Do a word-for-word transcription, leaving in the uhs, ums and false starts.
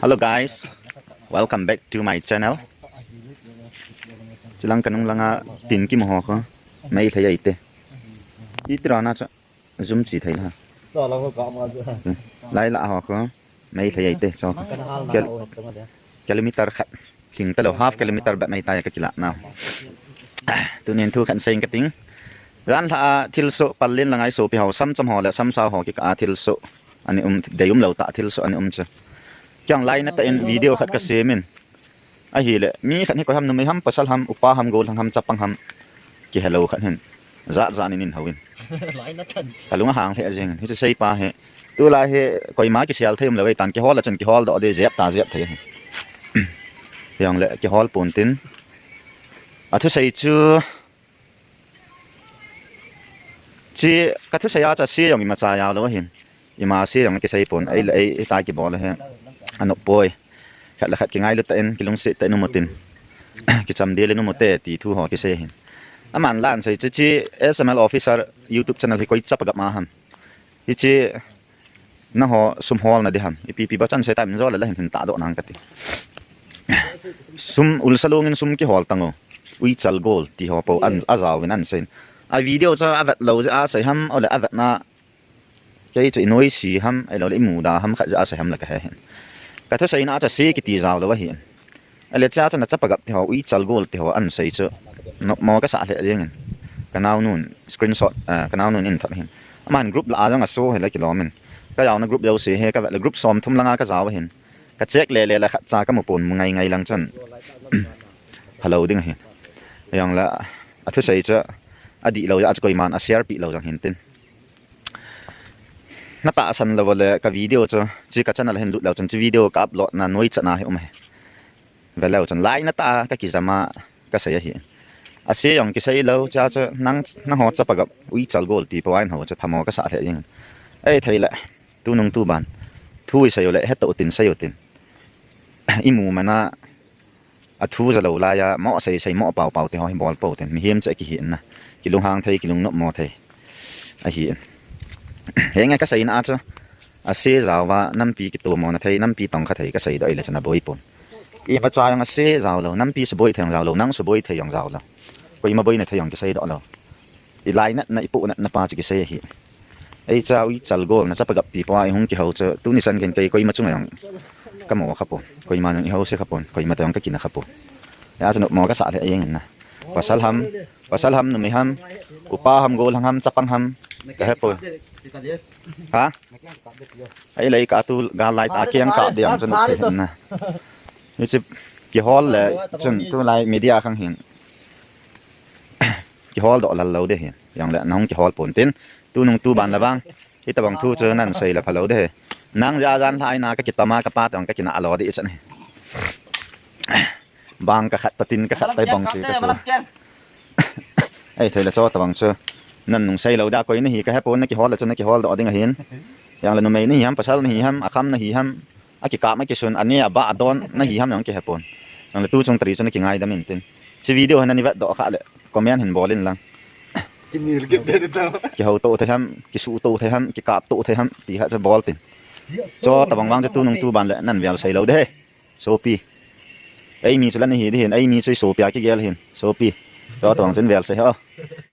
Hello guys, welcome back to my channel. Chilang kanung langa tin kimu ho ko, Meitei aite. Iti rana cha, zoom chi thei la. Lai la ho ko, Meitei aite. So, kilometer khat. Thing talo, half kilometer bep nei tai ka kila nau. Tunin thu khat sei kating. Jan lha a thilsoh pallin la ngai sopi ho, samcham ho le samsao ho kikah a thilsoh ani um, dei umlou tah thilsoh ani um chu. Kiang lainat tah in video khat ka sem in. Ahile, mi khat hi koi ham, numei ham, pasal ham, upa ham, gollhang ham, chapang ham, kihelou khat hin. Jat jat in in houin. Kalung ahang lheh jeng in. Hichu seipa hi. Tulai hi koima kisel thei umlou vei tan, kihol a chun kihol doh ding, jep ta jep thei hi. Hijongle kihol pon tin. Athusei chu, chi, ka thusei a chu ase jong ima cha jaolou ahin. Ima ase jong kisei pon, ei le ei, hita kibol ahi. Anop poi. Khat le khat kingailu tah in, kilungset tah in um utin. Kicham deh le um ute ti thu ho kisei ahin. Aman la ahin sei chu chi S M L Officer YouTube channel hi koi chapa gam a ham. Hichi nangho sum holna ding ham. Ipi ipi bachan sei ta min jo le la hin hin tahdoh nang kati. Sum ulsa lungin sum kihol tang u. Uichal gol ti ho po an ajaovin an seiyin. A video cha avet lou jeh a sei ham, ole avetna kei chu inoise ham, ahilou le imuda ham khat jeh a sei ham la kahe hin. Ka thuseina a chu ase kiti jaolou ahin. Ahile cha chu na chapa gap ti ho, uichal gol ti ho an sei chu. Nopmo kasah lheh jengin. Ka naonun screenshot, ah, ka naonun in thot hin. Aman group la a jong aso hile kilom in. Ka jaona group jouse hi ka vet le group somthum langa ka jao ahin. Ka check le le la khat cha kamu pon, mu ngai ngai lang chun. Phalou ding ahi. Hijongle athusei chu adihlou jeh a chu koiman a share pi lou jong hin tin. Na tahsan lou le ka video chu, chi ka channel a hin lut leu chun, chi video ka upload na noichatna hi um ahi. Ve leu chun, lainat tah a ka kijam a ka sei ahi. Ase jong kisei lou, cha chu nang, nangho chapa gap, uichal gol ti po a in ho chu phamo kasah lheh jeng. Ei thei le, tunung tuban, thu isei u le, hetoh tin sei u tin. Imu man a, athu jalou lai a, mo sei sei mo pao pao ti ho hi bol pou tin. Mihem chu akihi in na. Kilunghang thei, kilungnopmo thei. Ahi in. Henge ka seina a chu. Ase jaova, nampi kitomona thei, nampi tongkha thei ka seidoh ahile chu na boi pon. Imacha jong ase jaolou, nampi suboi thei jong jaolou, nang suboi thei jong jaolou. Koima boina thei jong kiseidoh lou. I lainatna, i pohnatna pa chu kisei ahi. Ei cha uichal gol na chapa gap ti po a i hung kihou chu, tuni chan gei in kei koima chunga jong ka mo kha pon. Koima jong i house kha pon, koima toh jong ka kina kha pon. Hijeh chun nopmo kasah lheh jeng in na. Pasal ham, pasal ham, numei ham, upa ham, gollhang ham, chapang ham, ka he pon. Ha? Ahile ka tu gal lai ta kiang ka ding chu nop thei hin na. Hichi kihol le chun tulai media khang hin. Kihol doh lal lou ding ahi. Hijongle nahung kihol pon tin. Tunung tuban la vang. Hitabang thu chu nan sei le phalou ding ahi. Nang jeh a jan lha a ina ka kitam a ka pa toh ka kinah lou ding chan ahi. Bang ka khat ta tin ka khat ta bong che ka chu. Ei thei le chu tabang chu. Nan nung sei lou ding a koi nahi ka he pon, na kihol le chu na kihol doh ding ahin. Hijongle numei nahi ham, pasal nahi ham, akham nahi ham. Akikap, akisun, ane, abah, adon, nahi ham jong kihe pon. Nang le tu chung tari chu na kingaidam in tin. Chi video hi nani vetdoh kha le, comment hin bol in lang. Kinil kit te ta. Kihou to thei ham, kisu to thei ham, kikap to thei ham, ti kha chu bol tin. Chu tabang vang chu tunung tuban le nan vel sei lou ding ahi. Sopi. Eimi chu la nahi ding ahin, eimi chu i sopi a kigel ahin. Sopi. Chu tabang chun vel sei ho.